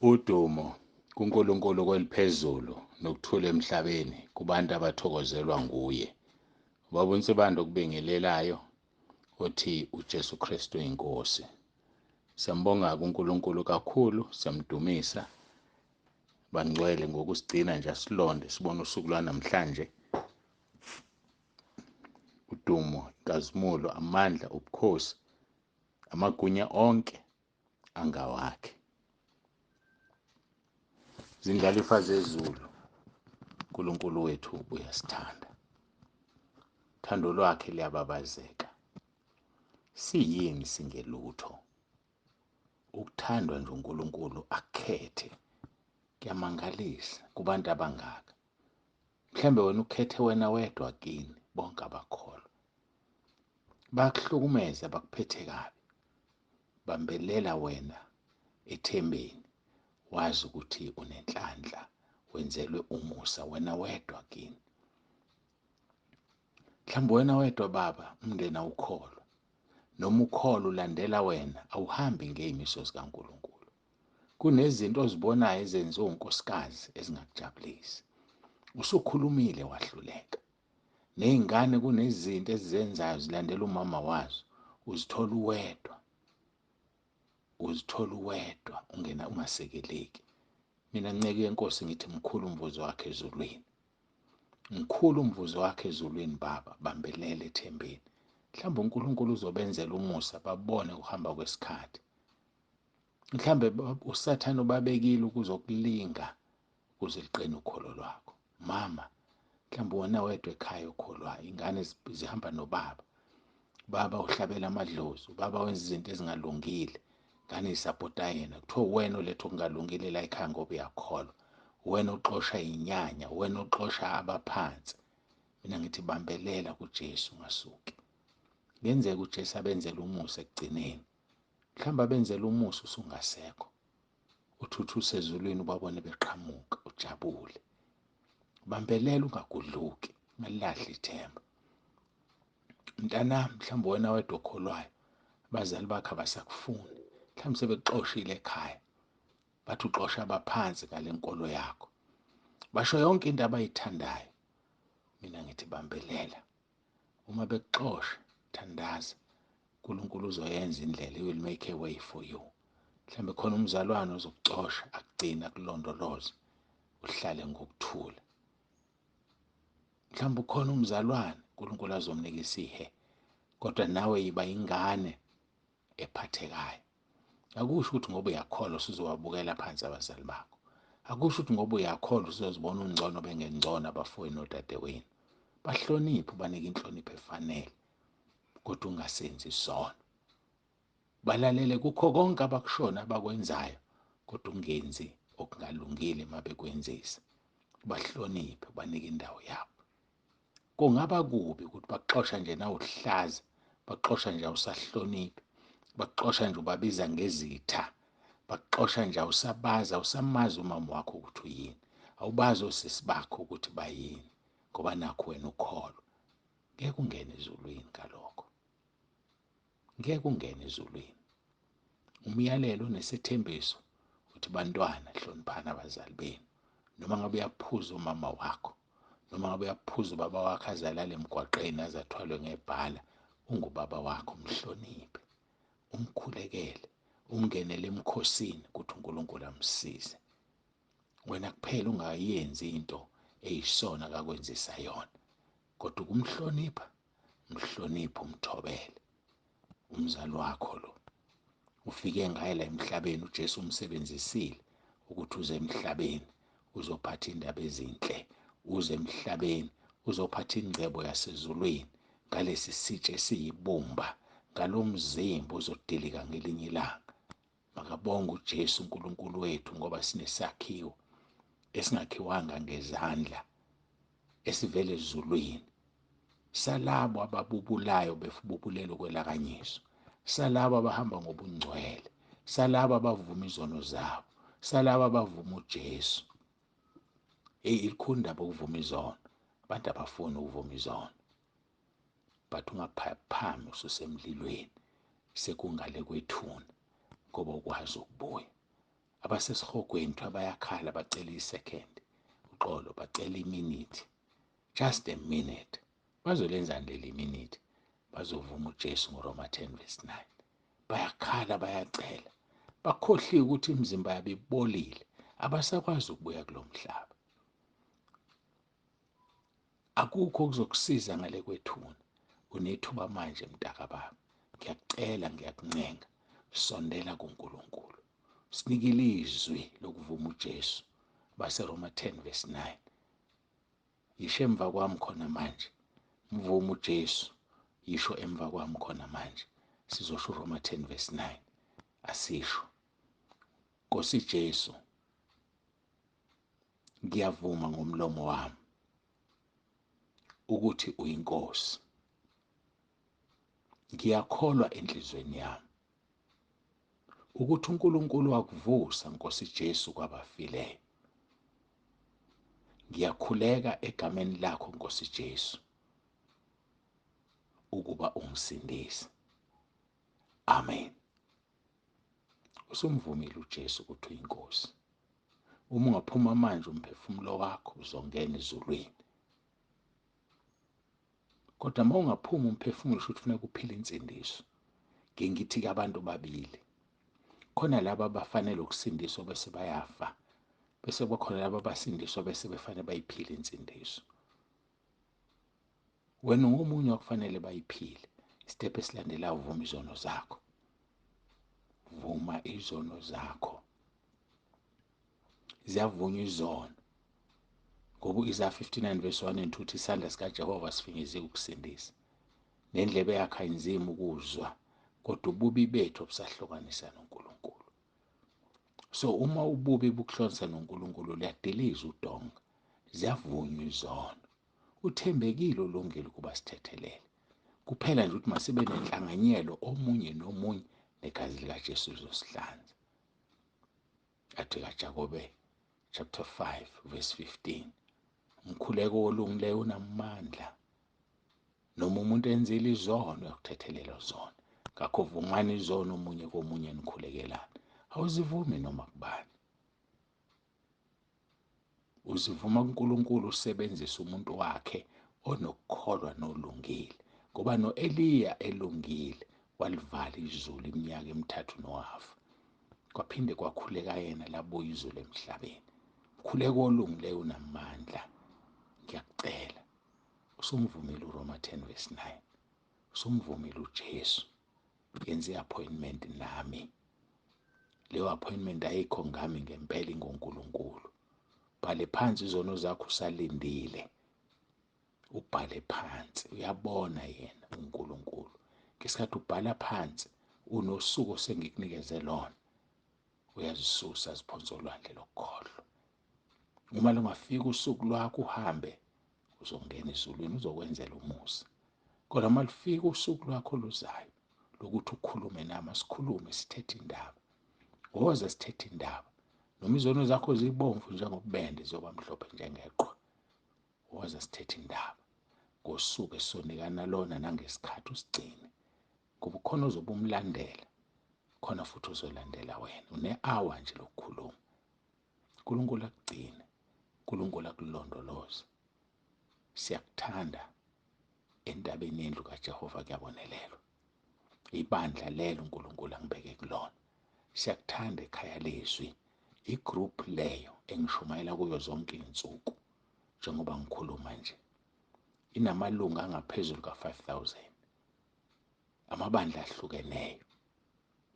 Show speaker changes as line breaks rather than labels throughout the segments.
Udumo kuNkulunkulu kweliphezulu nokuthula emhlabeni kubantu abathokozelwa nguye. Ubaba uNsibande okubingelelayo othi uJesu Kristu inkosi. Siyambonga kuNkulunkulu kakhulu, siyamdumisa bangcwele ngokusigcina nje asilonde sibone usuku lwanamhlanje. Udumo, inkazimulo, amandla, ubukhosi, amagunya onke angawakhe. Zindlalifa zezulu, uNkulunkulu wethu uyasithanda. Uthando lwakhe liyababazeka. Siyini singelutho? Ukuthandwa nje uNkulunkulu akukhethe kuyamangalisa kubantu abangaka. Mhlambe wena ukhethe wena wedwa kini bonke abakholwa. Bayakuhlukumeza, bakuphethe kabi. Bambelela wena ethembeni, wazi ukuthi unenhlanhla, wenzelwe umusa wena wedwa kini. Mhlawumbe wena wedwa baba, umndeni awukholwa. Noma ukholwa ulandela wena, awuhambi ngey'miso zikaNkulunkulu. Kunezinto ozibonayo ezenziwa unkosikazi ezingakujabulisi. Usukhulumile wahluleka. Ney'ngane kunezinto ezizenzayo zilandela umama wazo, uzithola uwedwa. Uzithola uwedwa ungena ungasekeleki. Mina nceke yenkosi ngithi mkhulu umvuzo wakhe ezulwini. Mkhulu umvuzo wakhe ezulwini baba, bambelela ethembeni. Mhlawumbe uNkulunkulu uzobenzela umusa babone ukuhamba kwesikhathi. Mhlawumbe uSathane ubabekile ukuzokulinga ukuze liqine ukholo lwakho. Mama, mhlawumbe wena wedwa ekhaya okholwayo, ingane zihamba nobaba. Ubaba uhlabela amadlozi, ubaba wenza izinto ezingalungile, ngane isapota yena. Kuthiwa wena oletha okungalungile la ekhaya ngoba uyakholwa. Wena oxosha inyanya, wena oxosha abaphansi. Mina ngithi bambelela kuJesu ungasuki. Kungenzeka uJesu abenzele umusa ekugcineni. Mhlawumbe abenzele umusa usungasekho. Uthuthu usezulwini ubabone beqhamuka ujabule. Bambelela ungagudluki, ungalahli ithemba. Mntanami, mhlawumbe wena wedwa okholwayo, abazali bakho abasakufuni. Mhlawumbe sebekuxoshile ekhaya. Bathi uxosha abaphansi ngale nkolo yakho. Basho yonke into abayithandayo. Mina ngithi bambelela. Uma bekuxosha, thandaza. uNkulunkulu uzoyenza indlela, he will make a way for you. Mhlawumbe khona umzalwane ozokuxosha, akugcine, akulondoloze, uhlale ngokuthula. Mhlawumbe ukhona umzalwane uNkulunkulu azomnika isihe, kodwa nawe yiba ingane ephathekayo. Akusho ukuthi ngoba uyakholwa usuzowabukela phansi abazali bakho. Akusho ukuthi ngoba uyakholwa usuzozibona ungcono bengengcono abafowenu nodadewenu. Bahloniphe, ubanike inhlonipho efanele, kodwa ungasenzi isono. Balalele kukho konke abakushoyo abakwenzayo, kodwa ungenzi okungalungile uma bekwenzisa. Bahloniphe, banike indawo yabo. Kungaba kubi ukuthi bakuxosha nje nawuhlaza, bakuxosha nje awusahloniphi, bakuxosha nje ubabiza ngezitha, bakuxosha nje awusabazi, awusamazi umama wakho ukuthi uyini, awubazi osisi bakho ukuthi bayini, ngoba nakho wena ukholwa. Ngeke ungene ezulwini ngalokho. Ngeke ungene ezulwini. Umyalelo nesethembiso uthi bantwana hloniphani abazali benu. Noma ngabe uyaphuza umama wakho, noma ngabe uyaphuza ubaba wakho azalale emgwaqeni aze athwalwe ngebhala, ungubaba wakho, mhloniphe, umkhulekele, umngenele emkhosini ukuthi uNkulunkulu amsize. Wena kuphela ungayenzi into eyisona akakwenzisa yona, kodwa ukumhlonipha, mhloniphe, umthobele. Umzali wakho lo ufike ngaye la emhlabeni, uJesu umsebenzisile ukuthi uze emhlabeni uzophatha indaba ezinhle, uze emhlabeni uzophatha ingcebo yasezulwini ngalesi sitshe esiyibumba, ngalomzimba uzodilika ngelinye ilanga. Makabonge uJesu uNkulunkulu wethu ngoba sinesakhiwo esingakhiwanga ngezandla, esivele ezulwini, salabo ababubulayo befububulela ukwelakanyiswa, salabo abahamba ngobungcwele, salabo abavuma izono zabo, salabo abavuma uJesu. Hey, ilikhulu indaba ukuvuma izono. Abantu abafuni ukuvuma izono, but ungaphaphami ususemlilweni sekungale kwethuna ngoba ukwazi ukubuya. Abasesihogweni kuthiwa bayakhala, bacela i-second, uxolo, bacela iminute, just a minute. Bazolenzani leli minute? Bazovuma uJesu ngoRoma 10 verse 9. Bayakhala, bayacela, bakhohliwe ukuthi imizimba yabo ibolile, abasakwazi ukubuya kulo mhlaba. Akukho okuzokusiza ngale kwethuna. Unethuba manje mntakababa, ngiyakucela, ngiyakuncenga, sondela kuNkulunkulu. Sinike ilizwi lokuvuma uJesu, baseRoma 10 verse 9. Yisho emva kwami khona manje, mvuma uJesu, yisho emva kwami khona manje. Sizosho uRoma 10 verse 9. Asisho. Nkosi Jesu, ngiyavuma ngomlomo wami ukuthi uyiNkosi. Ngiyakholwa enhlizweni yami ukuthi uNkulunkulu wakuvusa Nkosi Jesu kwabafileyo. Ngiyakhuleka egameni lakho Nkosi Jesu ukuba ungisindise. Amen. Usumvumile uJesu ukuthi uyiNkosi. Uma ungaphuma manje umphefumulo wakho uzongena ezulwini. Kodwa uma ungaphuma umphefumulo usho ukuthi kufuneka uphile insindiso. Ngike ngithi-ke abantu babili. Khona laba abafanele ukusindiswa bese bayafa. Bese kukhona laba abasindiswa bese befanele bayiphile insindiso. Wena ungomunye okufanele bayiphile. Isitephu esilandelayo, vuma izono zakho. Vuma izono zakho. Ziyavunywa izono. Ngoba u-Isaya 59 verse 1 and 2 uthi isandla sikaJehova sifinyeziwe ukusindisa. Nendlebe yakhe ayinzima ukuzwa, kodwa ububi bethu obusahlukanisa noNkulunkulu. So uma ububi bukuhlonisa noNkulunkulu, luyadiliza udonga. Ziyavunywa izono. Uthembekile ulungile ukuba sithethelele. Kuphela nje ukuthi masibe nenhlanganyelo omunye nomunye, negazi likaJesu lizosihlanza. Athi kaJakobe chapter 5 verse 15, umkhuleko wolungileyo unamandla. Noma umuntu enzile izono, uyakuthethelelwa zona. Ngakho vumani izono omunye komunye, nikhulekelane. Awuzivumi noma kubani. Uzivuma kuNkulunkulu, usebenzisa umuntu wakhe onokukholwa nolungile. Ngoba no-Eliya elungile walivala izulu iminyaka emithathu nohafu. Kwaphinde kwakhuleka yena, labuya izulu emhlabeni. Mkhuleko olungileyo unamandla. Ngiyakucela, usumvumile uRoma 10 verse 9. Usumvumile uJesu. Yenza i-appointment nami. Leyo appointment ayikho ngami ngempela, ingoNkulunkulu. Bhale phansi izono zakho usalindile. Ubhale phansi, uyabona yena uNkulunkulu. Ngesikhathi ubhala phansi, unosuku osengikunikeze lona. Uyazisusa ziphonse olwandle lokukhohlwa. Uma lungafika usuku lwakho uhambe, uzongena ezulwini, uzokwenzela umusa. Kodwa uma lufika usuku lwakho oluzayo lokuthi ukhulume nami, asikhulume, sithethe indaba. Woza sithethe indaba. Noma izono zakho zibomvu njengobubende, ziyoba mhlophe njengeqhwa. Woza sithethe indaba ngosuku esizonikana lona nangesikhathi usigcine. Ngoba ukhona ozobe umlandela, khona futhi uzolandela wena. Une-hour nje lokukhuluma. uNkulunkulu akugcine, uNkulunkulu akulondoloze. Siyakuthanda. Entabeni yendlu kaJehova kuyabonelelwa. Ibandla lelo uNkulunkulu angibeke kulona. Siyakuthanda ekhaya lezwi. Igroup leyo engishumayela kuyo zonke izinsuku njengoba ngikhuluma nje inamalungu angaphezulu ka-5000, amabandla ahlukeneyo.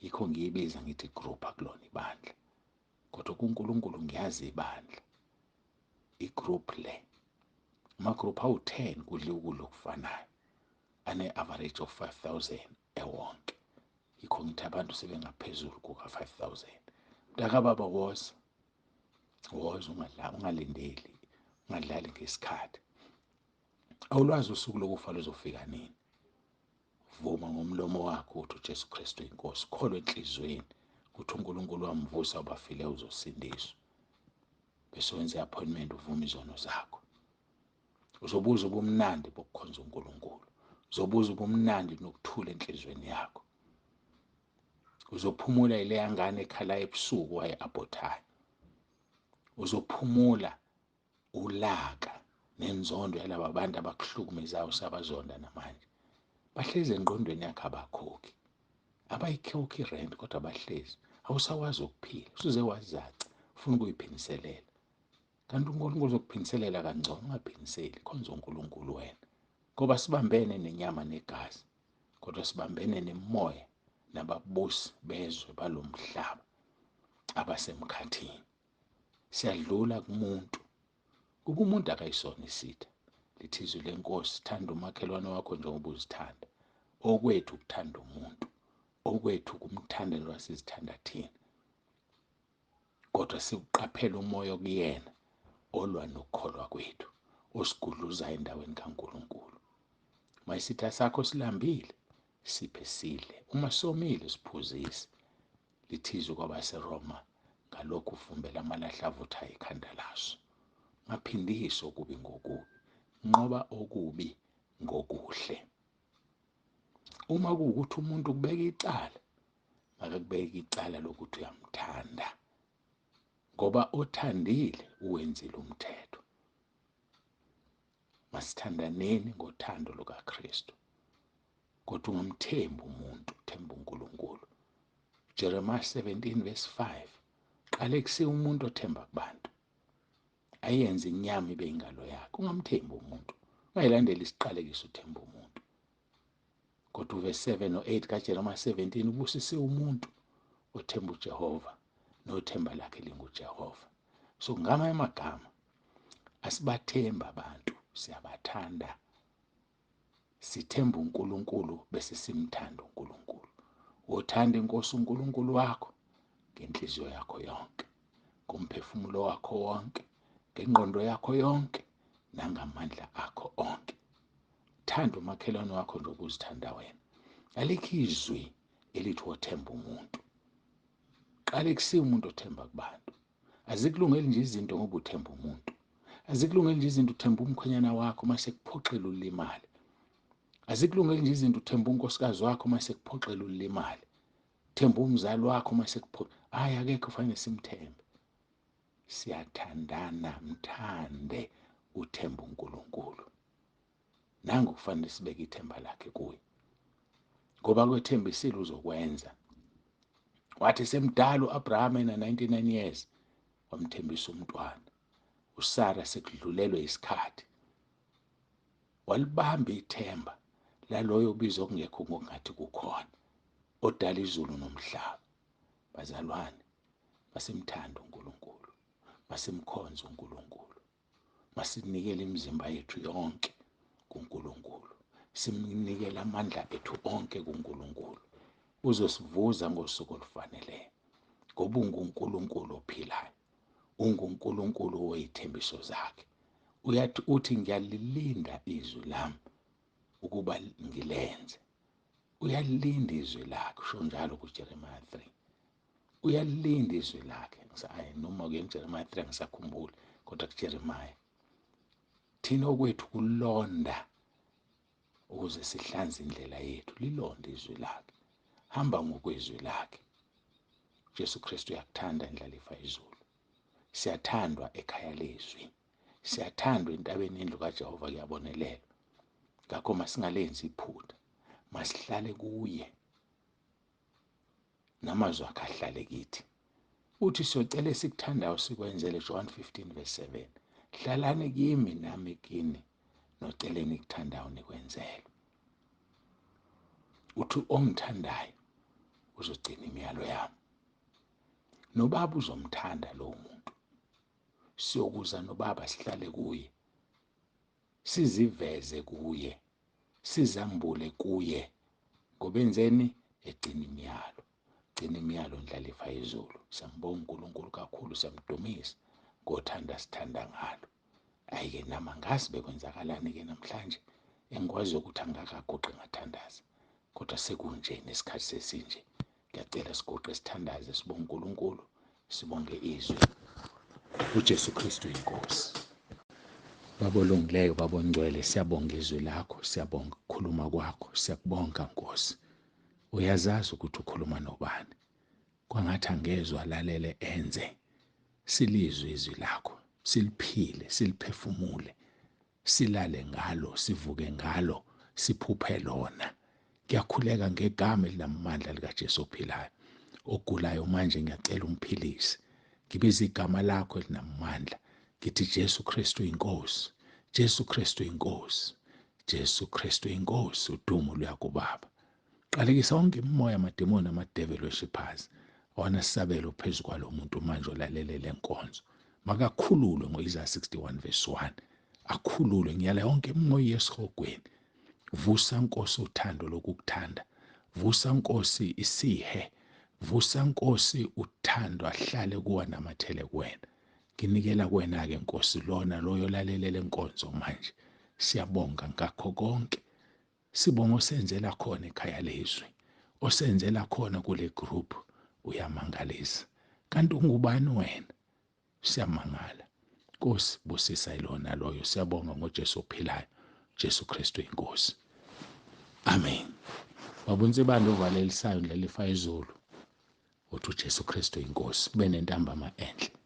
Yikho ngiyibiza ngithi group, akulona ibandla, kodwa kuNkulunkulu ngiyazi ibandla. Igroup le, amagroup awu-10 kudliwa ukudla okufanayo, ane-average of 5000 ewonke. Yikho ngithi abantu sebengaphezulu kuka-5000. Mntakababa, woza, woza, ungalindeli, ungadlali ngesikhathi. Awulwazi usuku lokufa luzofika nini. Vuma ngomlomo wakho ukuthi uJesu Kristu inkosi, kholwa enhliziyweni ukuthi uNkulunkulu wamvusa abafile, uzosindiswa. Bese wenza i-appointment, uvume izono zakho. Uzobuza ubumnandi bokukhonza uNkulunkulu. Uzobuza ubumnandi nokuthula enhliziyweni yakho. Uzophumula ileya ngane ekhala ebusuku waye-abhothayo. Uzophumula ulaka nenzondo yalaba bantu abakuhlukumezayo usabazonda namanje. Bahlezi engqondweni yakho, abakhokhi, abayikhokhi irent, kodwa bahlezi. Awusakwazi ukuphila, usuze wazaca, ufuna ukuyiphindiselela. Kanti uNkulunkulu uzokuphindiselela kangcono. Ungaphiniseli, khonza uNkulunkulu wena, ngoba sibambene nenyama negazi, kodwa sibambene nemoya nababusi bezwe balomhlaba abasemkhathini. Siyadlula kumuntu, kuba umuntu akayisona isitha. Lithi izwi lenkosi, thanda umakhelwane wakho njengoba uzithanda. Okwethu ukuthanda umuntu, okwethu ukumthanda njengoba sizithanda thina, kodwa sikuqaphela umoya okuyena olwa nokukholwa kwethu, osigudluza endaweni kaNkulunkulu. Uma isitha sakho silambile, siphe sidle, uma somile, siphuzise. Lithizwe kwabaseRoma, ngalokhu ufumbela amalahle avuthayo ekhanda laso. Ungaphindisi okubi ngokubi, nqoba okubi ngokuhle. Uma kuwukuthi umuntu kubeka icala, makakubeke icala lokuthi uyamthanda, ngoba othandile uwenzile umthetho. Masithandaneni ngothando lukaKristu, kodwa ungamthembi umuntu, themba uNkulunkulu. Jeremiah 17 verse 5, qalekisiwe umuntu othemba kubantu, ayenze inyama ibe ingalo yakhe. Ungamthembi umuntu, ungayilandeli isiqalekiso uthemba umuntu. Kodwa uverse 7 no 8 kaJeremiah 17, ubusisiwe umuntu othemba uJehova nothemba lakhe linguJehova. So ngamanye amagama, asibathemba abantu, siyabathanda. Sithemba uNkulunkulu bese simthanda uNkulunkulu. Wothanda inkosi uNkulunkulu wakho ngenhliziyo yakho yonke, ngomphefumulo wakho wonke, ngengqondo yakho yonke, nangamandla akho onke. Thanda umakhelwane wakho njengoba uzithanda wena. Alikho izwi elithi wothemba umuntu. Qalekisiwe umuntu othemba kubantu. Azikulungeli nje izinto ngoba uthemba umuntu. Azikulungeli nje izinto uthemba umkhwenyana wakho uma sekuphoxile ulimale. Azikulungeli nje izinto uthemba unkosikazi wakho uma sekuphoxile ulimale. Themba umzali wakho uma sekuphoxile. Hayi, akekho ufanele simthembe. Siyathandana, mthande uthemba uNkulunkulu. Nangu kufanele sibeke ithemba lakhe kuye, ngoba kwethembisile uzokwenza. Wathi semdala uAbraham ena 99 years, wamthembisa umntwana. uSara sekudlulelwe isikhathi, walibamba ithemba laloyo obizo okungekho ngokungathi kukhona, odala izulu nomhlaba. Bazalwane, masimthande uNkulunkulu, masimkhonze uNkulunkulu, masinikele imizimba yethu yonke kuNkulunkulu, simnikele amandla ethu onke kuNkulunkulu. Uzosivuza ngosuku olufaneleyo, ngoba unguNkulunkulu ophilayo, unguNkulunkulu wey'thembiso zakhe. Uyathi uthi ngiyalilinda izwi lami ukuba ngilenze. Uyalilinda izwi lakhe, usho njalo kuJeremiah 3. Uyalilinda izwi lakhe. Ngisayi noma kuye kuJeremiah 3 angisakhumbuli, kodwa kuJeremiah. Thina okwethu kulonda ukuze sihlanze indlela yethu, lilonde izwi lakhe. Hamba ngokwezwi lakhe. Jesu Kristu uyakuthanda indlalifa izulu. Siyathandwa ekhaya lezwi. Siyathandwa entabeni yendlu kaJehova, kuyabonelelwa. Ngakho masingalenzi iphutha, masihlale kuye namazwi akhe ahlale kithi. Uthi siyocela esikuthandayo sikwenzele, John 15 verse 7. Hlalani kimi nami kini, noceleni ekuthandayo nikwenzele. Uthi ongithandayo uzogcina imiyalo yami, nobaba uzomthanda lowo muntu. Siyokuza nobaba sihlale kuye, siziveze kuye, sizambule kuye, ngoba enzeni? Egcina imiyalo. Gcina imiyalo ndlalifa yezulu. Siyambonga uNkulunkulu kakhulu, siyamdumisa ngothanda sithanda ngalo. Ayike nami angazi bekwenzakalani-ke namhlanje, engikwazi ukuthi angikakaguqi ngathandaza, kodwa sekunje nesikhathi sesinje. Ngiyacela siguqe sithandaze, sibonge uNkulunkulu, sibonge izwi. UJesu Kristu inkosi. Baba olungileyo, Baba ongcwele, siyabonga izwi lakho, siyabonga ukukhuluma kwakho, siyakubonga Nkosi. Uyazazi ukuthi ukhuluma nobani. Kwangathi angezwa alalele enze. Silizwe izwi lakho, siliphile, siliphefumule, silale ngalo, sivuke ngalo, siphuphe lona. Ngiyakhuleka ngegama elinamandla likaJesu ophilayo. Ogulayo manje ngiyacela umphilise. Ngibiza igama lakho elinamandla. Ngithi Jesu Kristu inkosi. Jesu Kristu inkosi. Jesu Kristu inkosi, udumo luya kuBaba. Qalekisa wonke imimoya, amademoni, ama-devil worshippers awanasabelo phezu kwalo muntu manje olalele le nkonzo. Makakhululwe ngo-Isaya 61 verse 1. Akhululwe, ngiyala yonke imimoya yesihogweni. Vusa Nkosi uthando lokukuthanda. Vusa Nkosi isihe. Vusa Nkosi uthando ahlale kuwa namathele kuwena. Nginikela kuwena-ke Nkosi lona loyo olalele le nkonzo manje. Siyabonga ngakho konke. Sibonga osenzela khona ekhaya lezwi, osenzela khona kule group, uyamangalisa. Kanti ungubani wena? Siyamangala. Nkosi busisa ilona loyo. Siyabonga ngoJesu ophilayo, Jesu Kristu inkosi. Amen. Baba uNsibande ovalelisayo ndlelifa izulu. Uthi uJesu Kristu inkosi. Kube nentambama enhle.